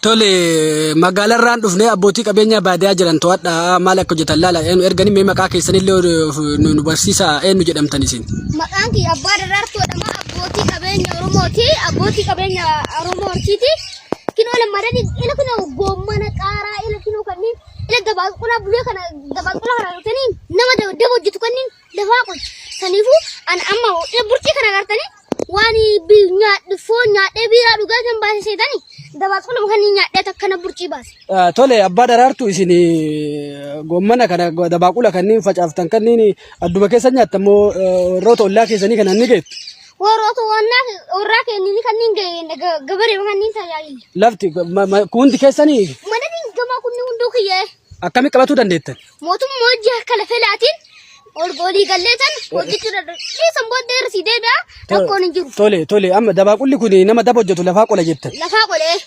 Tole, magaalarraan dhufnee abbootii qabeenyaa baadiyaa jiran to'adhaa, maal akka hojjetan laala eenyu erganii. Mee maqaa keessanillee nu barsiisaa, eenyu jedhamtan isin? Maqaan kiyya Abbaa Daraartuu jedhama. Abbootii qabeenya Oromooti. Abbootii qabeenya Oromoo Arsiiti. Kinoo lammadanii ila kinoo goommana qaaraa ila kinoo kanneen ila dabaaqulaa bulee kana dabaaqulaa kana argatanii nama daba hojjetu kanneen lafaa qolcha. Saniifuu an amma burcii kana agartanii waan nyaadhu foon nyaadhee biiraa dhugaa kan baase seetanii dabaaquluma kanneen nyaadhee takkana burcii baase. Tole, Abbaa Daraartuu, isin goommana kana dabaaqula kanneen facaaftan kanneen adduma keessa nyaattan moo warroota ollaa keessanii kanaan ni geettu? Warroota warraa kennini kanneen gabaree kanneen tajaajila. Lafti hundi keessanii? Manni gamaa kunni hunduu kiyyee. Akkamitti qabatuu dandeettan? Mootummaa hojii harka lafelaatiin ol goolii galleetan hojjechuu danda'u. Dhiisan booddee irra si deebi'a, rakkoon hin jiru. Tole, amma dabaaqulli kun nama daba hojjetu lafaa qola jettan. Lafaa qolee.